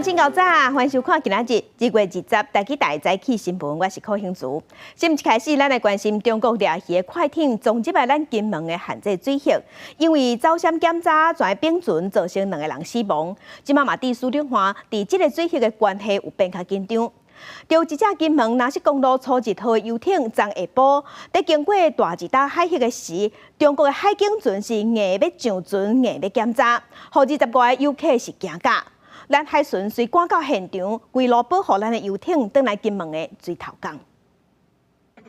人請夠早，歡迎收看今仔日2月20台語台早起新聞，我是柯興慈。新聞一開始，咱來關心中國掠魚的快艇衝入來咱金門的限制水域，因為走閃檢查，跩冰船造成兩個人死亡。這馬嘛佇蘇永華佇這個水域的關係有變較緊張。著一隻金門藍色公路初二號的遊艇昨下晡，佇經過大二礁海域的時，中國的海警船是硬欲上船，硬欲檢查，予25個遊客是驚甲。咱海巡隨趕到現場，規路保護咱的遊艇轉來金門的水頭港。有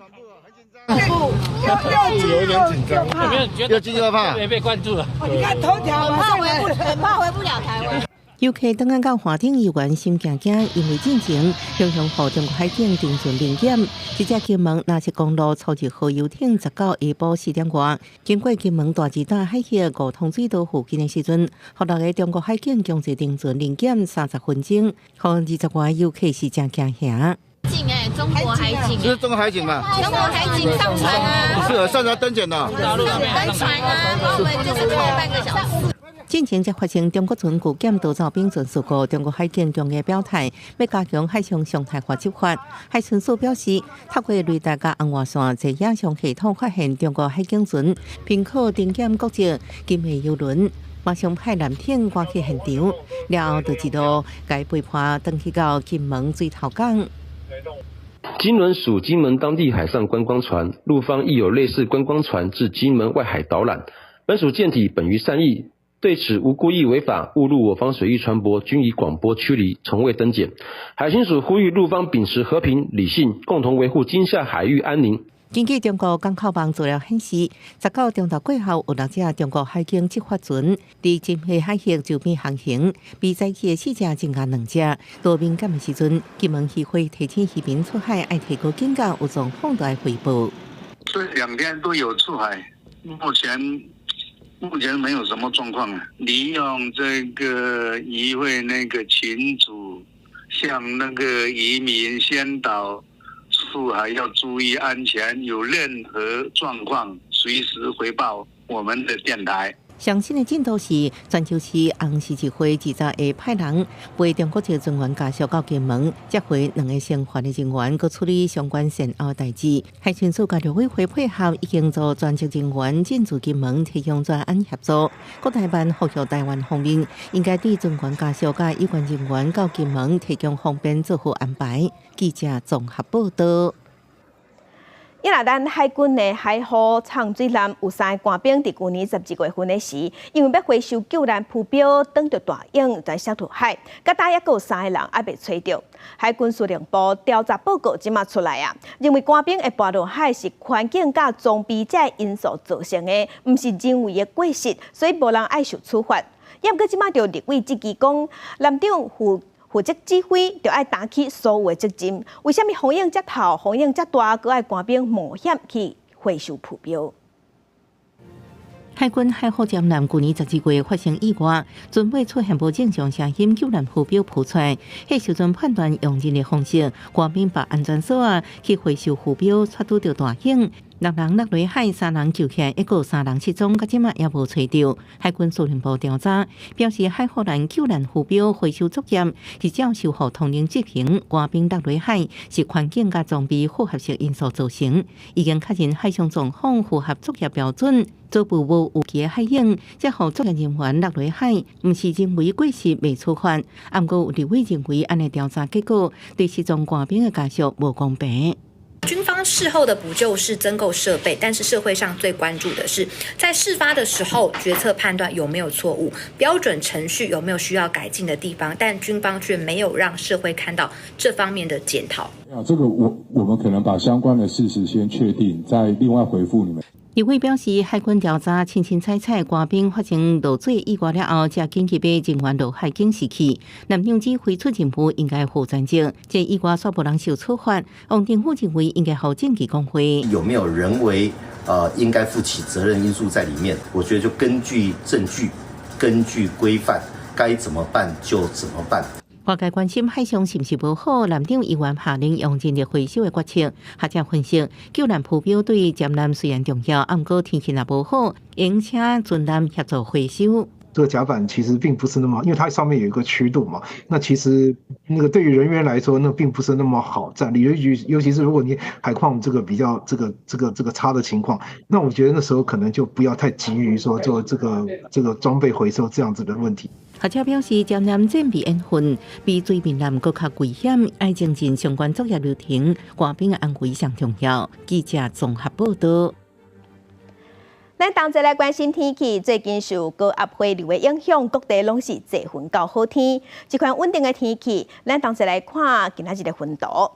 點緊張，又驚又怕，沒被關注了。你看頭條，很怕回不了台灣。遊客轉來到岸頂遊玩心驚驚，因為進前常常予中國海警登船臨檢。這隻金門藍色公路初二號遊艇19下晡4點外，經過金門大二礁海域五通水道附近的時陣，予六个中國海警強制登船臨檢30分鐘，予20外遊客是誠驚嚇。警欸，中國海警，這是中國海警嘛？中國海警上船啊！是上船登檢的。登船啊，把我們就是拖半個小時。進前才發生中國船拒檢逃走冰船事故，中國海警強硬表態，欲加強海上常態化執法。海巡署表示，透過雷達佮紅外線這影像系統發現中國海警船頻靠登檢國籍金門郵輪，馬上派艦艇趕去現場，了後就一路共陪伴轉去到金門水頭港。金輪屬金門當地海上觀光船，陸方亦有類似觀光船至金門外海導覽。本署艦體本於善意，對此無故意違法誤入我方水域船舶，均已廣播驅離，從未登檢。海巡署呼籲陸方秉持和平理性，共同維護金廈海域安寧。根據中國港口網資料顯示，19中晝過後有六隻中國海警執法船佇金廈海域周邊航行，比早起的四隻增加兩隻。多敏感的時陣，金門漁會提醒漁民出海愛提高警覺，有狀況就愛回報。這兩天都有出海，目前沒有什麼狀況。利用這個漁會那個群組，向那個漁民宣導出海要注意安全，有任何狀況隨時回報我們的電台。上新的進度是，泉州市紅十字會20日派人陪中國籍船員家屬到金門接回兩个生還的人員，閣處理相關善後代誌。海巡署佮陸委會配合，已經做專職人員進駐金門，提供專案協助。國台辦呼籲台灣方面應該對船員家屬佮有關人員到金門提供方便做好安排。記者綜合報道。伊若咱海軍的海虎藏水艦有三个官兵佇舊年12月份的時，因為欲回收救難浮標，撞著大湧佇摔落海，佮今猶閣有三個人猶未揣著。海軍司令部調查報告這馬出來啊，認為官兵會跋落海是環境佮裝備這因素造成的，毋是人為的過失，所以無人愛受處罰。也毋過這馬就立委質疑講，艦長負責指揮，就愛擔起所有的責任。為啥物風湧遮透、風湧遮大，閣愛官兵冒險去回收浮標？海軍海虎艦艦舊年12月發生意外，船尾出現無正常聲音，救難浮標浮出來。彼時陣判斷用人力方式，官兵拔安全索仔去回收浮標，𤆬拄著大湧。六人落落海，三人救起來，猶閣有三人失蹤，到這馬猶無揣著。海軍司令部調查表示，海虎艦救難浮標回收作業是照受號通令執行，官兵落落海是環境佮裝備複合式因素造成，已經確認海上狀況符合作業標準。初步無預期的海湧，才予作業人員落落海，毋是人為過失袂處罰。毋過有立委認為，按呢調查結果對失蹤官兵的家屬無公平。軍方事後的補救是增購設備，但是社會上最關注的是，在事發的時候決策判斷有沒有錯誤，標準程序有沒有需要改進的地方，但軍方卻沒有讓社會看到這方面的檢討。啊，這個我們可能把相關的事實先確定，再另外回覆你們。立委表示，海軍調查清清彩彩，官兵發生落水意外了後，才緊急派人員落海警示器。艦長指揮出任務應該負全責，這意外煞無人受處罰。王定宇認為應該予證據講話。有沒有人為應該負起責任因素在裡面？我覺得就根據證據、根據規範，該怎麼辦就怎麼辦。外界關心海上是毋是無好，艦長猶原下令用人力回收的決策。學者分析，救難浮標對潛艦雖然重要，毋過天氣若無好，應請船艦協助回收。這個甲板其實並不是那麼，因為它上面有一個曲度嘛。那其實那個對於人員來說，那並不是那麼好站立，尤其是如果你海況這個比較這個差的情況，那我覺得那時候可能就不要太急於說做這個裝備回收這樣子的問題。學者表示，潛艦戰備演訓比水面艦閣較危險，愛精進相關作業流程，官兵的安危上重要。記者綜合報道。咱同齊來關心天氣，最近受高壓回流的影響，各地攏是濟雲到好天。這款穩定的天氣，咱同齊來看今仔日的雲圖。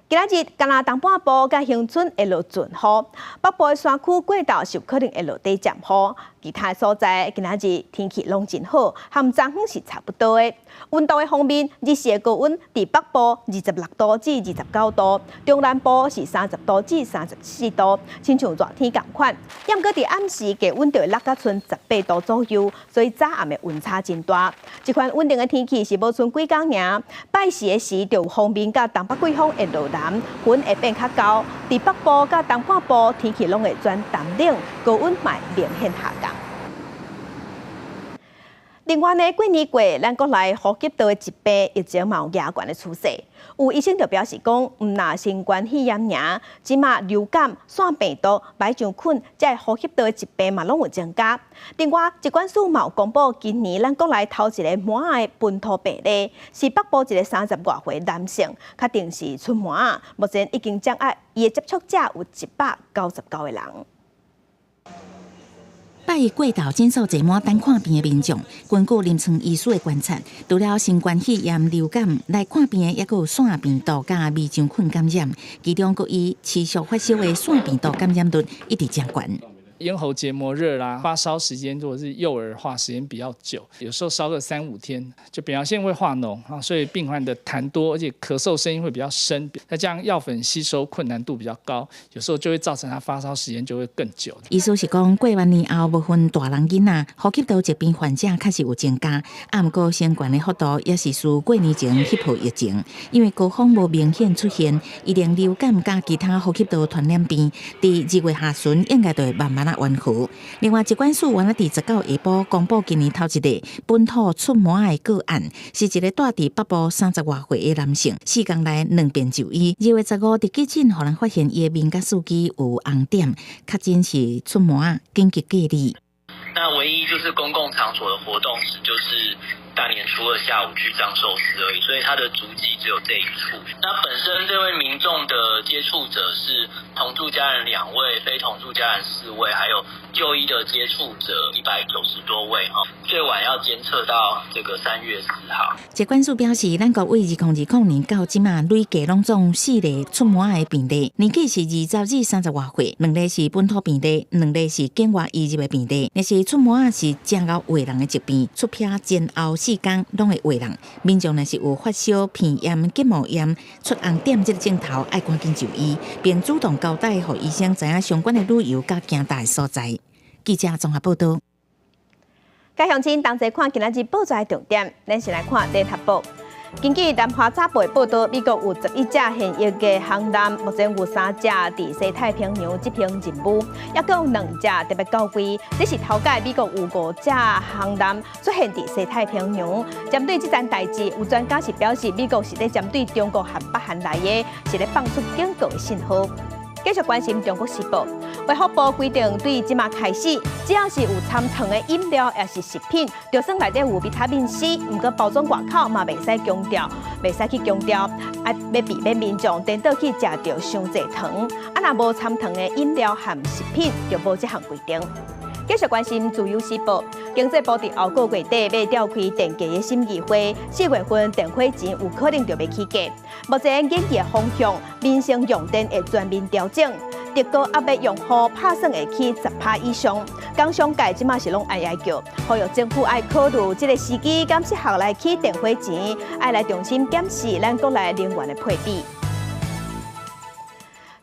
今仔日，干焦東半部佮恆春會落陣雨，北部的山區過晝是有可能會落短暫雨。其他所在今仔日天氣攏真好，和昨昏是差不多的。溫度的方面，日時的高溫佇北部26度至29度，中南部是30度至34度，親像熱天仝款。毋過佇暗時低溫就會落甲賰18度左右，所以早暗的溫差真大。這款穩定的天氣是無賰幾工爾，拜四的時就有鋒面佮東北季風會落南，雲會變較厚。佇北部佮東半部天氣攏會轉澹冷，高溫嘛會明顯下降。另外呢，幾年過，咱國內呼吸道的疾病疫情嘛有加懸的趨勢。有醫生就表示講，毋但新冠肺炎爾，這馬流感、腺病毒、臥腸菌，這个呼吸道的疾病嘛攏有增加。另外，疾管署嘛有公布，今年咱國內頭一个麻仔的本土病例，是北部一个30外歲男性，確定是出麻仔，目前已經掌握伊的接觸者有199個人。拜一過晝診所坐滿等看病的民眾，根據臨床醫師的觀察，除了新冠肺炎、流感來看病的，抑閣有腺病毒佮臥腸菌感染，其中閣以持續發燒的腺病毒感染率一直誠懸。咽喉結膜熱啦，發燒時間如果是幼兒的話，時間比較久，有時候燒個三五天，就表現會化膿啊，所以病患的痰多，而且咳嗽聲音會比較深，再加上藥粉吸收困難度比較高，有時候就會造成他發燒時間就會更久。醫師是講，過完年後無分大人囡仔，呼吸道疾病患者確實有增加，啊，毋過升懸的幅度也是輸過年前彼波疫情，因為高峰無明顯出現，一定流感佮其他呼吸道傳染病，佇2月下旬應該就會慢慢仔緩和。另外，疾管署原來佇19下晡公布今年頭一例本土出麻的個案，是一個蹛佇北部30外歲的男性，4工來兩遍就醫。2月15佇急診，予人發現伊的面佮四肢有紅點，確診是出麻，緊急隔離。那唯一就是公共場所的活動史，就是大年初二下午去藏壽司而已，所以他的足跡只有這一處。那本身這位民眾的接觸者是同住家人兩位，非同住家人四位，還有就醫的接觸者190多位哈。最晚要監測到這個3月4號。疾管署表示，咱國為2020年到這馬累計攏總四例出麻的病例，年紀是20至30外歲，兩例是本土病例，兩例是境外移入的病例。若是出麻是誠𠢕畫人的疾病，出癖前後4工攏會畫人。民眾若是有發燒、鼻炎、結膜炎、出紅點這个症頭，愛趕緊就醫，並主動交代予醫生知影相關的旅遊佮行踏的所在。記者綜合報道。各位鄉親同齊看今仔日報紙的重點，咱先來看聯合報。根據南華早報的報道，美國有11隻現役的航艦，目前有三隻佇西太平洋執行任務，抑閣有兩隻特別到位。這是頭擺美國有五隻航艦出現佇西太平洋。針對這件代誌，有專家是表示，美國是咧針對中國和北韓來的，是咧放出警告的信號。繼續關心中國時報，衛福部規定，對這馬開始，只要是有摻糖的飲料抑是食品，就算內底有維他命 C，毋過包裝外口嘛袂使強調，袂使去強調，啊，欲避免民眾顛倒去食著傷濟糖。啊，若無摻糖的飲料和食品，就無這項規定。繼續關心自由時報，經濟部佇後個月底欲召開電價的審議會，4月份電火錢有可能就欲起價。目前研議的方向，民生用電會全面調整，特高壓的用戶拍算會起10趴以上。工商界這馬是攏哀哀叫，呼籲政府愛考慮這个時機，敢適合來起電火錢，愛來重新檢視咱國內能源的配比。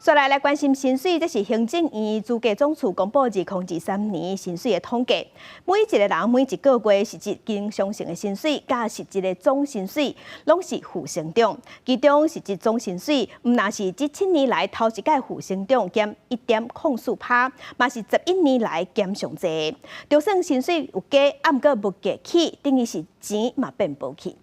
再來來關心薪水，這是行政院主計總處公布2023年薪水的統計。每一個人每一個月實質經常性的薪水，佮實質的總薪水，攏是負成長。其中實質總薪水，毋但是這7年來頭一擺負成長減1.04%，嘛是11年來減上濟。就算薪水有加，啊毋過物價起，等於是錢嘛變無去。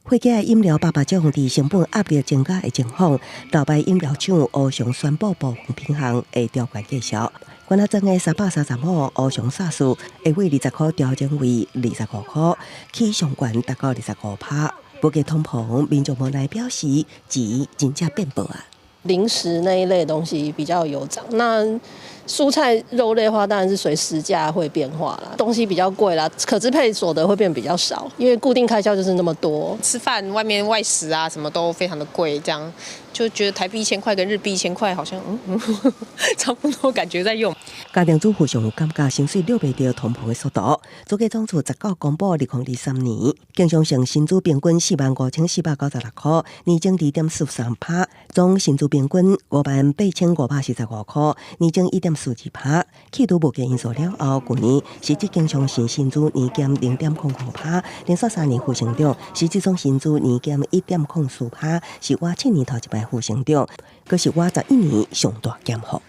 火雞飲料百百種佇成本壓力增加的情況，老牌飲料廠烏熊宣布部分品項會調懸價數。罐仔裝的335烏熊沙士會為20箍調整為25箍，起上懸達到25%。物價通膨，民眾無奈表示錢真正變薄啊。零食那一類東西比較有漲，那蔬菜肉類的話，當然是隨時價會變化啦。東西比較貴啦，可支配所得會變比較少，因為固定開銷就是那麼多。吃飯外面外食啊，什麼都非常的貴，這樣就覺得台幣1000塊跟日幣一千塊好像差不多，感覺在用。家庭主婦上有感覺薪水掠袂著通膨的速度。主計總處19公布2023年經常性薪資平均45,496箍，年增2.43%；總薪資平均58,545箍，年增1.42%。去除物價因素了後，舊年實質經常性薪資年減0.05%，連續3年負成長，實質總薪資年減1.04%，是倚7年頭一擺負成長，閣是倚11年上大減幅。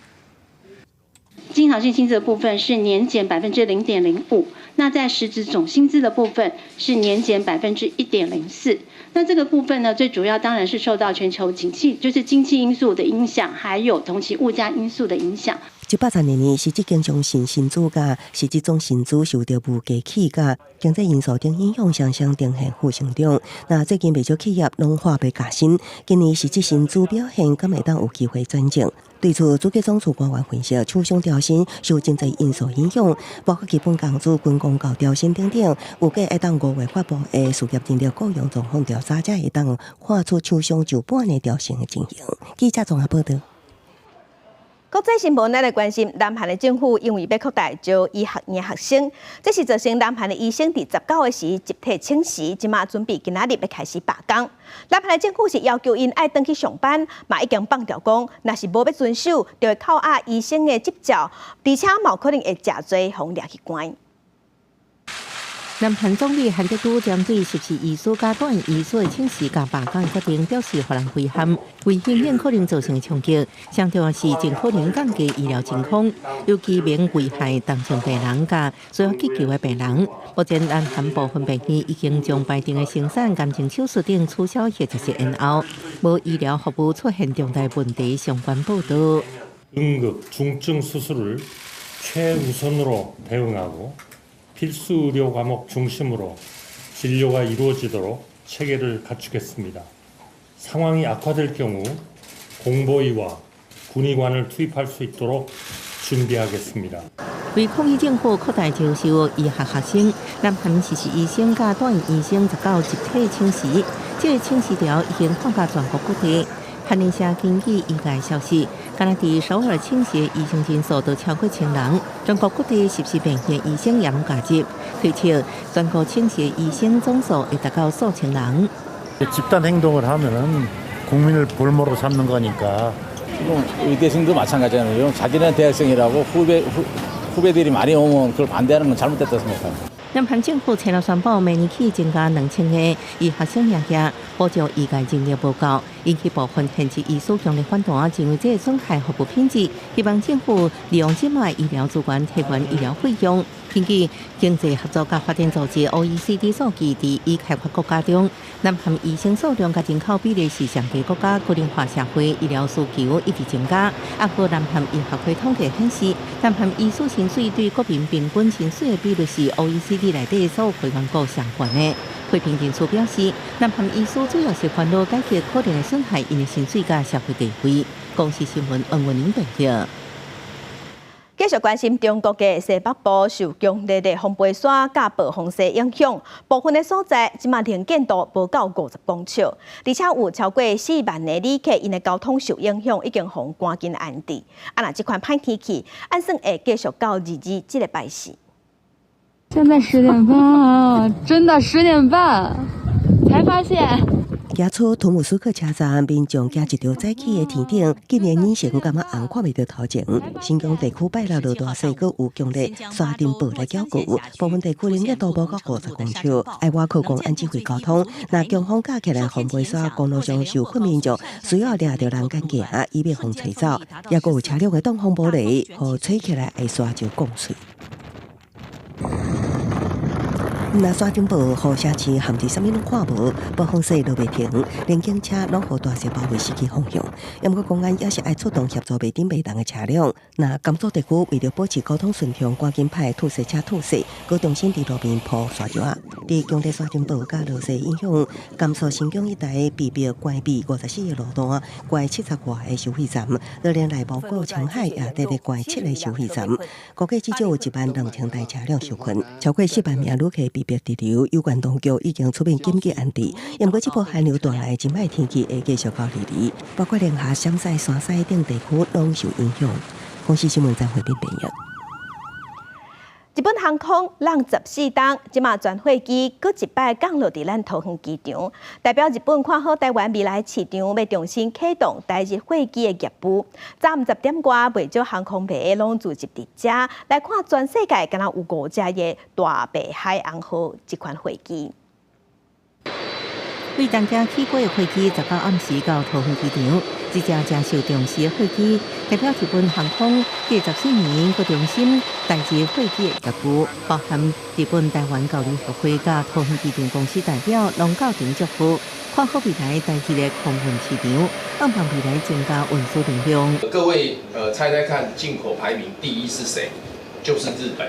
經常性薪資的部分是年減0.05%，那在實質總薪資的部分是年減1.04%。那這個部分呢，最主要當然是受到全球景氣，就是經濟因素的影響，還有同期物價因素的影響。112年實質經常性薪資佮實質總薪資受著物價起佮經濟因素等影響，雙雙呈現負成長。那最近袂少企業攏喊欲加薪，今年實質薪資表現敢會當有機會轉正？對此，主計總處官員分析，廠商調薪受經濟因素影響，包括基本工資、軍公教調薪等等。預計愛等5月發布的事業人力雇傭狀況調查，才會當看出廠商就半年調薪的情形。記者綜合報導。國際新聞，咱來關心南韓的政府因為欲擴大招醫學院學生，這是造成南韓的醫生佇19的時集體請辭，這馬準備今仔日欲開始罷工。南韓的政府是要求𪜶愛轉去上班，嘛已經放調講，若是無欲遵守，就會扣押醫生的執照，而且嘛有可能會誠濟予掠去關。南韓總理韓德洙針對實習醫師佮住院醫師的請辭佮罷工的決定表示予人遺憾，為避免可能造成的衝擊，強調是盡可能降低醫療真空，尤其免危害重症病人佮需要急救的病人。目前南韓部分病院已經將排定的生產、癌症手術等取消或者是延後，無醫療服務出現重大問題相關報導。 응급 중증 수술을 최우선으로 대응하고 필수 의료 과목 중심으로 진료가 이루어지도록 체계를 갖추겠습니다. 상황이 악화될 경우 공보의와 군의관을 투입할 수 있도록 준비하겠습니다. 為抗議政府擴大招收醫學學生，南韓實習醫生佮住院醫生19集體請辭，這個請辭潮已經擴及全國各地。韓聯社根據醫界消息，敢若佇首爾請辭醫生人數都超過千人，全國各地實習病院醫生也攏加入，推測全國請辭醫生總數會達到數千人。 집단 행동을 하면은 국민을 볼모로 삼는 거니까. 지금 의대생도 마찬가지잖아요. 자기는 대학생이라고 후배들이 많이 오면 그걸 반대하는 건 잘못됐다 생각합니다. 南韓政府初六宣布，明年起增加2000個醫學生名額，補助醫界人力無夠，引起部分現職醫師強烈反彈，認為這會損害服務品質。希望政府利用這擺醫療資源提懸醫療費用。根據經濟合作佮發展組織 OECD 數據，佇已開發國家中，南韓醫生數量佮人口比例是上低國家，高齡化社會醫療需求一直增加。啊，閣南韓醫學會統計顯示，南韓醫師薪水對國民平均薪水的比率是 OECD 內底所有會員國上懸的。批評人士表示，南韓醫師主要是煩惱改革可能會損害𪜶的薪水佮社會地位。公視新聞黃文玲報導。繼續關心中國的西北部受強烈的風飛沙佮暴風雪影響，部分的所在這馬能見度無夠50公尺，而且有超過4萬个旅客𪜶的交通受影響，已經予趕緊安置。啊，若這款歹天氣，按算會繼續到22這个拜四。現在10點半，真的10點半才發現。行出圖姆斯克車站，民眾行一條早起的天頂，竟然眼神感覺紅，看袂著頭前。新疆地區拜六落大雪，閣有強烈沙塵暴來攪局，部分地區能見度無到50公尺，愛倚靠公安指揮交通。若強風加起來，風飛沙，公路上受困民眾需要掠著欄杆行，以免予吹走。抑閣有車輛的擋風玻璃，予吹起來的沙就降碎。若沙塵暴，予城市陷佇啥物攏看無，暴風雪落袂停，連警車攏予大雪包圍失去方向。毋過公安也是愛出動協助袂頂袂動的車輛。若甘肅地區為著保持交通順暢，趕緊派土石車吐雪，閣重新佇路面鋪沙石仔。佇強烈沙塵暴佮落雪影響，甘肅新疆一帶被迫關閉54個路段，關70外个收費站，就連內蒙古青海也佇咧關七個收費站，估計至少有1萬2千台車輛受困，超過4萬名旅客被迫滯留。有關當局已經出面緊急安置。毋過這波寒流帶來的真歹天氣會繼續到二二，包括寧夏、陝西、山西等地區攏受影響。公視新聞張惠斌編譯。日本航空浪14冬，這馬全貨機閣一擺降落佇咱桃園機場，代表日本看好台灣未來市場，欲重新啟動台日貨機的業務。早暗10點外，袂少航空迷攏聚集佇遮來看全世界，敢若有五隻的大白海洋號這款貨機。對東京起飛的飛機，19暗時到桃園機場，這隻誠受重視的貨機，代表日本航空繼14年閣重新台日貨機的業務，包含日本台灣交流協會佮桃園機場公司代表，攏到場祝賀，看好未來台日的空運市場，盼望未來增加運輸能量。各位猜猜看，進口排名第一是誰？就是日本。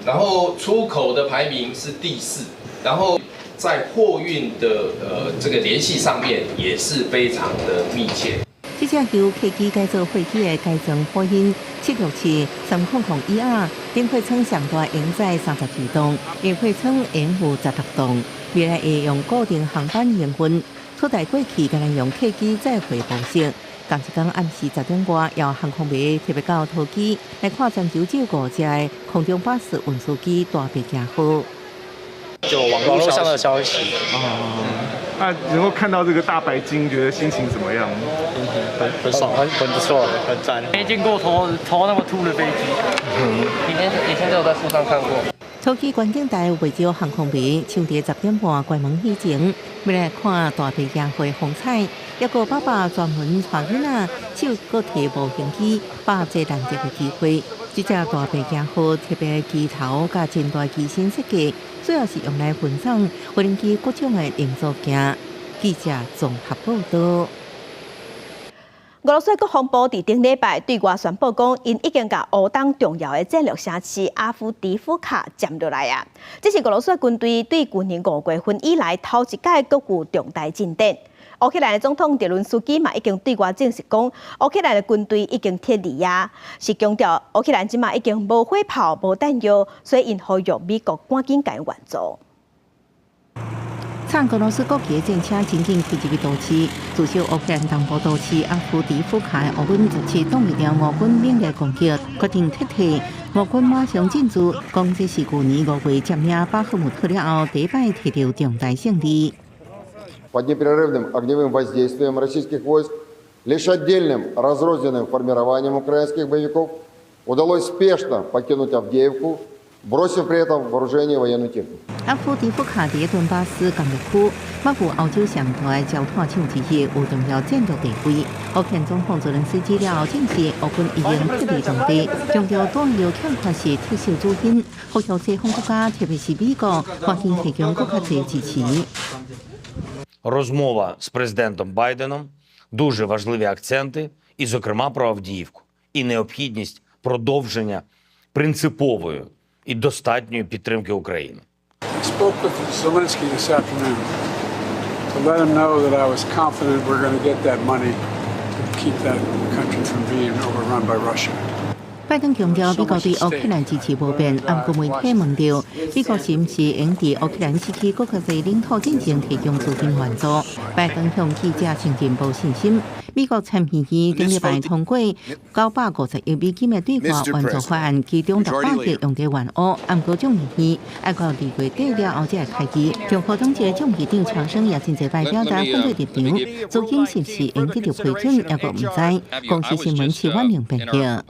然後出口的排名是第四，然後在貨運的這個聯繫上面也是非常的密切。這隻由客機改造貨機的改裝波音767-300ER，頂貨艙上大容載32棟，下貨艙容有16棟。未來會用固定航班營運，取代過去干焦用客機載貨模式。仝一工暗時10點外，有航空迷特別到桃機來看全球只有五隻的空中巴士運輸機大白鯨號。就網絡上的消息。哦，那能夠看到這個大白鯨，覺得心情怎麼樣？心情很爽，很不錯，很讚。沒見過頭頭那麼禿的飛機。以前只有在書上看過。桃機觀景台袂少航空迷，搶佇10點半關門以前，欲來看大白鯨號風采。抑閣爸爸專門帶囡仔，手閣提模型機，把握這難得的機會。這隻大白鯨號特別機頭佮真大機身設計，主要是用來運送無人機各種的零組件。記者綜合報道。俄羅斯國防部佇頂禮拜對外宣布講，𪜶已經共烏東重要的戰略城市阿夫迪夫卡佔落來啊！這是俄羅斯軍隊對舊年5月份以來頭一擺閣有重大進展。烏克蘭的總統澤倫斯基嘛已經對外證實講，烏克蘭的軍隊已經撤離啊，是強調烏克蘭這馬已經無火炮、無彈藥，所以𪜶呼籲美國趕緊共援助。撐俄羅斯國旗的戰車真緊開入去都市，駐守烏克蘭東部都市阿夫迪夫卡的烏軍17擋袂牢俄軍猛烈攻擊，決定撤退。俄軍馬上進駐，講這是舊年5月佔領巴赫姆特了後，第一擺摕著重大勝利。 Под непрерывным огневым воздействием российских войск лишь отдельным разрозненным формированиям украинских боевиков удалось спешно покинуть Авдеевку, бросив при этом вооружение и военную технику. 阿夫迪夫卡佇頓巴斯工業區，嘛有歐洲上大的焦炭廠之一，有重要戰略地位。烏克蘭總統澤連斯基了後證實，烏軍已經撤離當地，強調彈藥欠缺是撤守主因，呼籲西方國家，特別是美國，趕緊提供閣較濟支持。 Розмова з президентом Байденом, дуже важливі акценти, і, зокрема, про Авдіївку, і необхідність продовження принципової і достатньої підтримки України. I spoke with Zelensky this afternoon to let him know that I was confident we're going to get that money to keep that country from being overrun by Russia. 拜登強調，美國對烏克蘭支持無變，毋過媒體問著美國是毋是會佇烏克蘭失去閣較濟領土進前提供資金援助？拜登向記者承認無信心。美國參議院頂禮拜通過950億美金的對外援助法案，其中600億用佇援烏，毋過眾議院愛到2月底了後才會開議。共和黨籍眾議長強生也真濟擺表達反對立場，資金是毋是會得著批准，猶閣毋知。公視新聞徐婉玲編譯。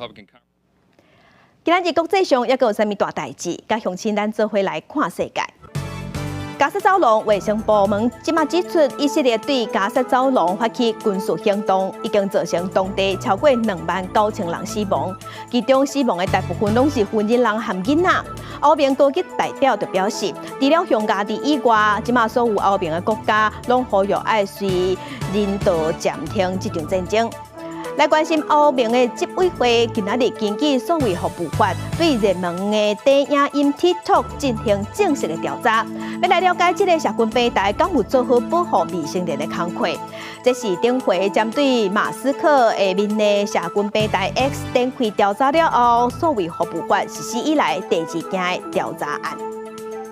今仔日國際上猶閣有啥物大代誌？佮鄉親咱做伙來看世界。加薩走廊衛生部門這馬指出，以色列對加薩走廊發起軍事行動，已經造成當地超過29,000人死亡，其中死亡的大部分攏是婦人和囡仔。歐盟高級代表就表示，除了匈牙利以外，這馬所有歐盟的國家攏呼籲愛隨人道暫停這場戰爭。來關心歐盟的執委會今仔日根據數位服務法，對熱門的短影音 TikTok 進行正式的調查，欲來了解這個社群平台敢有做好保護未成年的工課。這是頂回針對馬斯克下面的社群平台 X 展開調查了後，數位服務法實施以來第二件的調查案。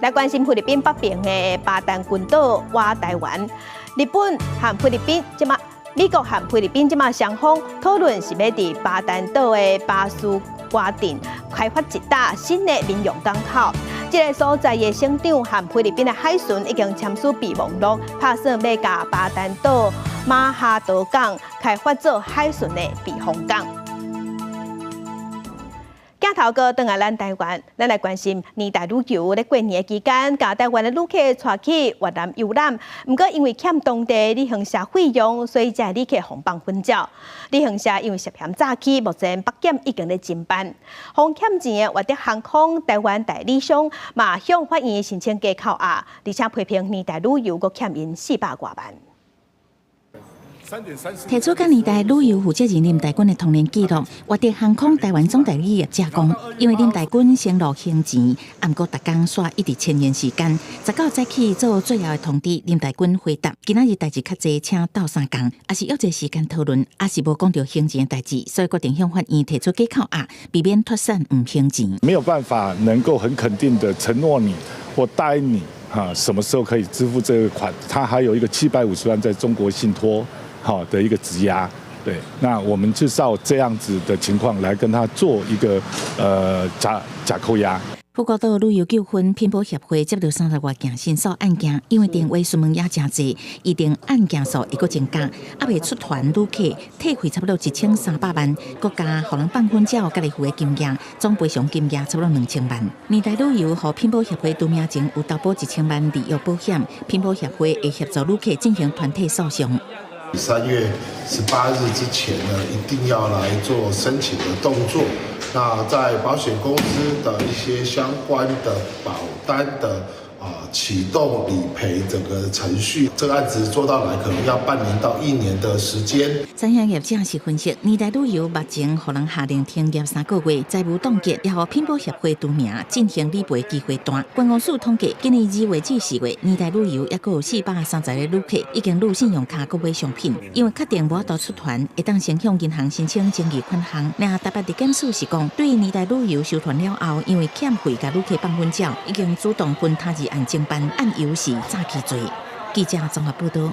來關心菲律賓北邊的巴丹群島倚台灣，日本和菲律賓這馬。美國和菲律賓這馬雙方討論是欲佇巴丹島的巴斯瓜鎮開發一搭新的民用港口。這個所在的省長和菲律賓的海巡已經簽署備忘錄，拍算欲共巴丹島馬哈多港開發做海巡的避風港。鏡頭閣轉來咱台灣，咱來關心年代旅遊咧過年期間，共台灣的旅客帶去越南遊覽。毋過因為欠當地旅行社費用，所以這旅客予放粉鳥。旅行社因為涉嫌詐欺，目前北檢已經咧偵辦。予欠錢的越德航空台灣代理商嘛向法院申請加扣押，而且批評年代旅遊閣欠𪜶400外萬。提出佮年代旅遊負責人林大軍的通聯記錄，越德航空台灣總代理業者講，因為林大軍承諾還錢，毋過逐工煞一直遷延時間，19早起做最後的通知，林大軍回答：今仔日代誌較濟，請鬥相共，抑是約一個時間討論，抑是無講著還錢的代誌，所以決定向法院提出假扣押，避免脫散毋還錢。沒有辦法能夠很肯定的承諾你或答應你，哈，什麼時候可以支付這個款？他還有一個750萬在中國信託。好的一個質押，對，那我們就照這樣子的情況來跟他做一個假扣押。富國島旅遊糾紛品保協會接到30外件申訴案件，因為電話詢問也誠濟，預定案件數會閣增加，猶未出團旅客退費差不多1300萬，閣加予人放粉鳥家己付的金額，總賠償金額差不多2000萬。年代旅遊予品保協會除名前有投保1000萬履約保險，品保協會會協助旅客進行團體訴訟。 3月18日之前呢，一定要來做申請的動作。那在保險公司的一些相關的保單的啟動理賠整個程序，這個案子做到來可能要半年到一年的時間。餐飲業者是分析，年代旅遊目前予人下令停業3個月，財務凍結，也予品保協會除名進行理賠機會大。觀光署統計，今年2月至4月，年代旅遊猶閣有430個旅客已經擄信用卡購買商品，因為確定無法度出團，會當先向銀行申請爭議款項。那台北地檢署是講，對年代旅遊收團了後，因為欠費共旅客放粉鳥，已經主動分他日案偵辦，案由是詐欺罪。記者綜合報道。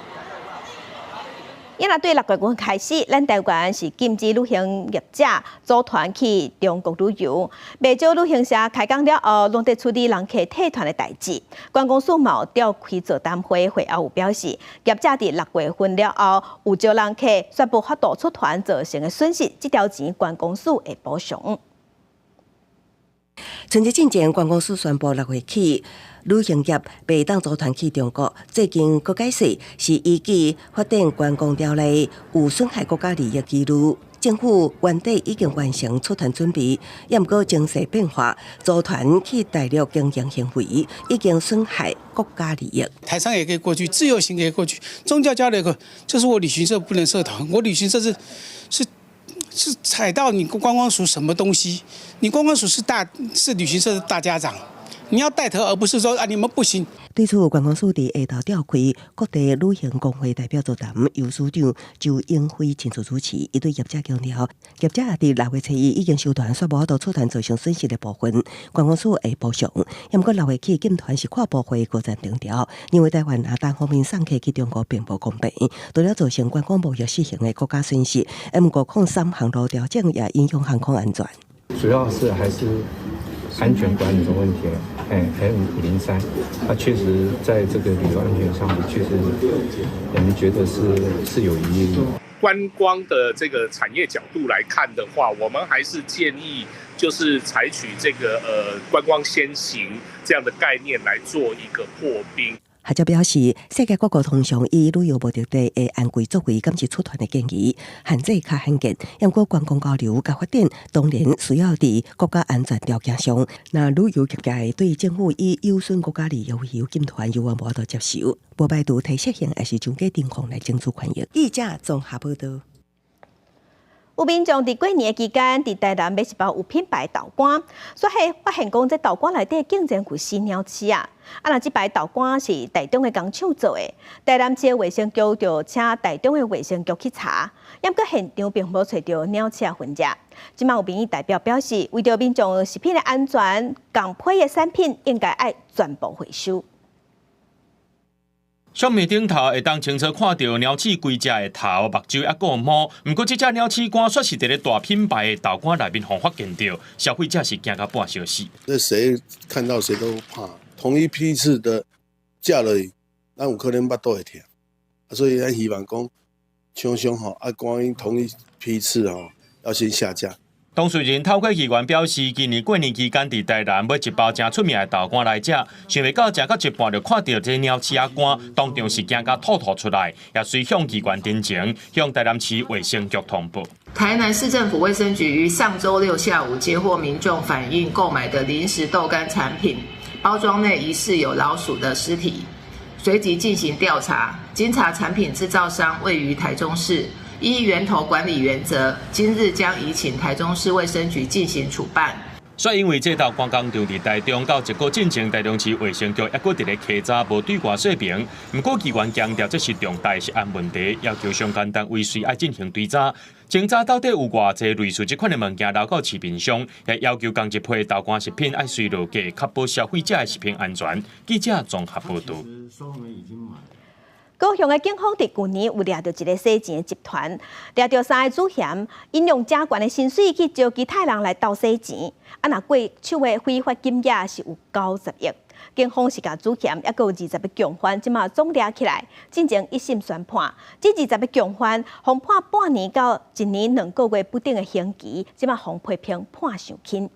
因為對6月份開始，咱台灣是禁止旅行業者組團去中國旅遊。袂少旅行社開工了後，攏佇處理人客退團的代誌。觀光署嘛有召開座談會，會後有表示，業者佇6月份了後有招人客煞無法度出團造成的損失，這條錢觀光署會補償。春節進前，觀光署宣布6月起，旅行業袂當組團去中國。最近閣解釋是依據發展觀光條例有損害國家利益疑慮。政府原底已經完成出團準備，也毋過情勢變化，組團去大陸經營行為已經損害國家利益。台商也可以過去，自由行可以過去，宗教交流可，就是我旅行社不能設團，我旅行社是踩到你觀光署什麼東西？你觀光署是旅行社的大家長。你要帶頭，而不是說啊，你們不行。對此，觀光署佇下晝召開各地旅行公會代表座談，由署長周永輝親自主持。伊對業者強調，業者佇6月初1已經收團，煞無法度出團造成損失的部分，觀光署會補償。毋過6月起禁團是跨部會高層定調，認為台灣若單方面送客去中國並無公平，除了造成觀光貿易失衡的國家損失，毋過空三航路調整也影響航空安全。主要是還是安全管理的問題了。哎，M503，它確實在這個旅遊安全上，確實我們覺得是有疑慮。觀光的這個產業角度來看的話，我們還是建議就是採取這個觀光先行這樣的概念來做一個破冰。學者表示，世界各國通常以旅遊目的地的按規作為監視出團的建議，限制較罕見。毋過觀光交流佮發展，當然需要佇國家安全條件上。若旅遊業界對政府以有損國家利益為由禁團，猶原無法度接受，無排除提釋刑抑是增加懲罰來爭取權益。記者綜合報道。有民眾佇過年的期間，佇台南買一包有品牌豆乾，煞係發現講這豆乾內底竟然有死鳥鼠仔！啊，若這擺豆乾是台中的工廠做的，台南市衛生局就請台中的衛生局去查，毋過現場並無揣著鳥鼠仔痕跡。這馬有民意代表表示，為著民眾食品的安全，仝批的產品應該愛全部回收。相片頂頭會當清楚看著貓鼠規隻的頭、目睭抑閣有毛。毋過這隻貓鼠乾煞是佇咧大品牌的豆乾內面予發現著，消費者是驚甲半相死。這誰看到誰都怕，同一批次的食落去，咱有可能腹肚會疼。所以咱希望講，廠商吼啊，關於同一批次吼，要先下架。當事人透過議員表示，今年過年期間佇台南買一包誠出名的豆乾來食，想袂到食到一半就看著這貓鼠仔乾，當場是驚甲吐吐出來，也隨向議員陳情，向台南市衛生局通報。台南市政府衛生局於上週六下午接獲民眾反映，購買的零食豆乾產品包裝內疑似有老鼠的屍體，隨即進行調查，經查產品製造商位於台中市。依源頭管理原則，今日將移請台中市衛生局進行處辦。煞因為這豆乾工廠佇台中到一個進前，台中市衛生局抑閣佇咧稽查，無對外說明。毋過議員強調這是重大食安問題，要求相關單位隨愛進行追查，偵查到底有偌濟類似這款的物件流到市面上，也要求仝一批豆乾食品愛隨落架，確保消費者的食品安全。記者綜合報導。高雄的警方佇舊年有掠著一个洗錢的集團，掠著三个主嫌，𪜶用誠懸的薪水去招其他人來鬥洗錢，啊，若過手的非法金額是有90億。警方是共主嫌，抑閣有20個共犯，這馬總掠起來，進行一審宣判。這20個共犯，予判半年到一年2個月不等的刑期，這馬予批評判傷輕。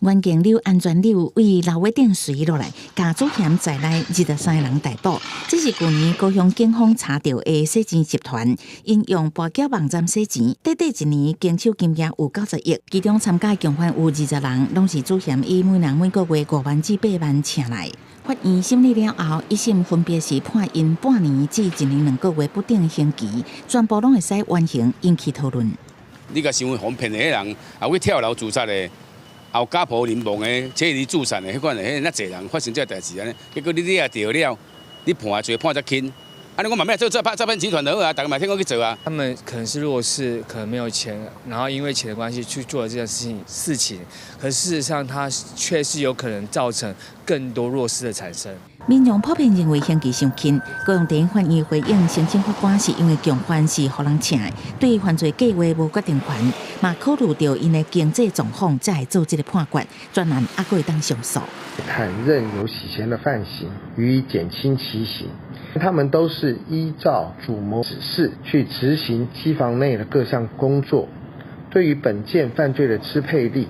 袁敬柳、安全柳對樓尾頂隨落來，共主嫌在內23個人逮捕。這是舊年高雄警方查著的洗錢集團，𪜶用跋筊網站洗錢，短短一年經手金額有90億。其中參加共犯有20人，攏是主嫌以每人每個月5萬至8萬請來。法院審理了後，一審分別是判𪜶半年至一年2個月不等的刑期，全部攏會使緩刑，引起討論。你共想予騙的彼人，也有去跳樓自殺的。有家破人亡的、妻離子散的，彼款的，彼遐濟人發生這代誌按呢，結果你掠著了，你判罪判遮輕，按呢我嘛欲做詐騙集團就好啊，逐家嘛聽講去做啊。他們可能是弱勢，可能沒有錢，然後因為錢的關係去做了這件事情，可事實上，他卻是有可能造成更多弱勢的產生。民眾普遍認為刑期傷輕，高雄地法院回應申請法官是因為共犯是予人請的，對犯罪計劃無決定權，嘛考慮著𪜶的經濟狀況，才會做這个判決，專案猶閣會當上訴。坦認有洗錢的犯行，予以減輕其刑。他們都是依照主謀指示去執行機房內的各項工作，對於本件犯罪的支配力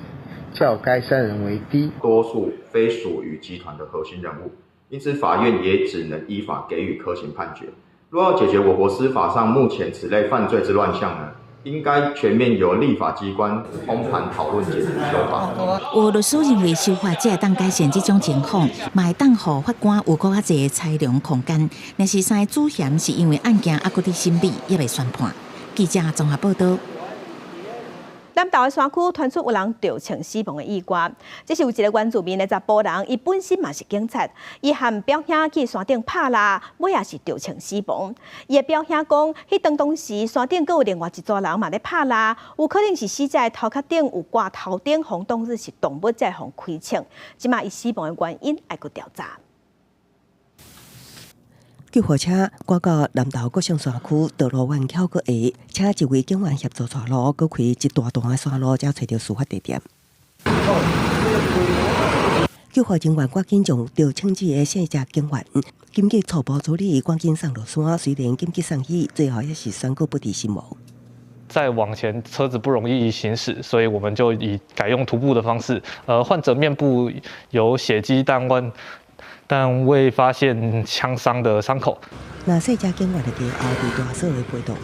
較該三人為低。多數非屬於集團的核心人物。因此，法院也只能依法給予科刑判決。若要解決我國司法上目前此類犯罪之亂象呢，應該全面由立法機關通盤討論解決修法。有律師認為修法才會當改善這種情況，嘛會當予法官有閣較濟裁量空間。若是三个主嫌是因為案件猶閣佇審理，猶未宣判。記者綜合報道。南投的山區傳出有人著槍死亡的意外，這是有一个原住民的查埔人，伊本身嘛是警察，伊和表兄去山頂拍獵，尾仔是著槍死亡。伊的表兄講，彼當當時山頂閣有另外一組人嘛咧拍獵，有可能是死者的頭殼頂有掛頭燈，予當做是動物才會予開槍。這馬伊死亡的原因愛閣調查。救護車趕到南投國姓山區道路彎橋閣下，請一位警員協助帶路，閣開一大段的山路，才揣著事發地點。救護人員趕緊將著槍子的姓謝警員緊急初步處理，趕緊送落山。雖然緊急送醫，最後也是宣告不治身亡。再往前，車子不容易行駛，所以我們就以改用徒步的方式。患者面部有血跡，但未發現槍傷的傷口。那姓謝警員的家後，佇大嫂的陪同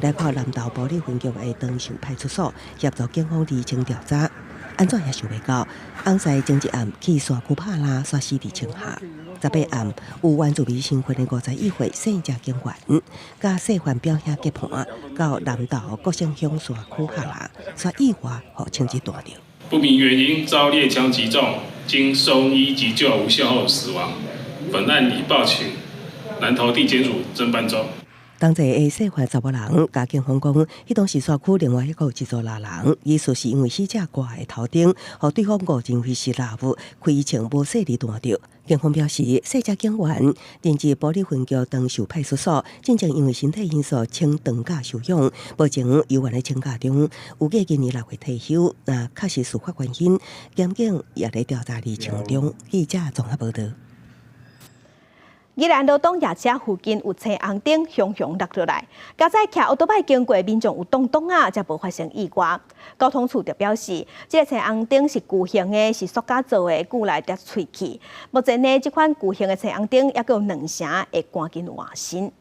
來到南投埔里分局的長壽派出所協助警方釐清調查。按怎也想袂到，翁婿前一暗去山區拍獵，煞死佇槍下。18暗有原住民身份的51歲姓謝警員，佮細漢表兄結伴到南投國姓鄉山區拍獵，煞意外予槍子彈著。不明原因遭獵槍擊中，經送醫急救無效後死亡。本案已報請南投地檢署偵辦中。當地的細漢查某人共警方講，彼當時山區另外一個有一組獵人，疑似是因為死者掛的頭燈，予對方誤認為是獵物，開槍無細膩彈著。警方表示，姓謝警員任職埔里分局長壽派出所，進前因為身體因素請長假休養，目前猶原咧請假中，預計今年6月退休。若確實事發原因，檢警也咧調查釐清中。記者綜合報導。宜蘭羅東夜車附近有青紅燈雄雄落落來，駕駛騎歐多擺經過民眾有擋擋仔，才無發生意外。交通處就表示，這个青紅燈是巨型的，是塑膠做的，久來才脆去。目前呢，這款巨型的青紅燈猶閣有兩成會趕緊換新。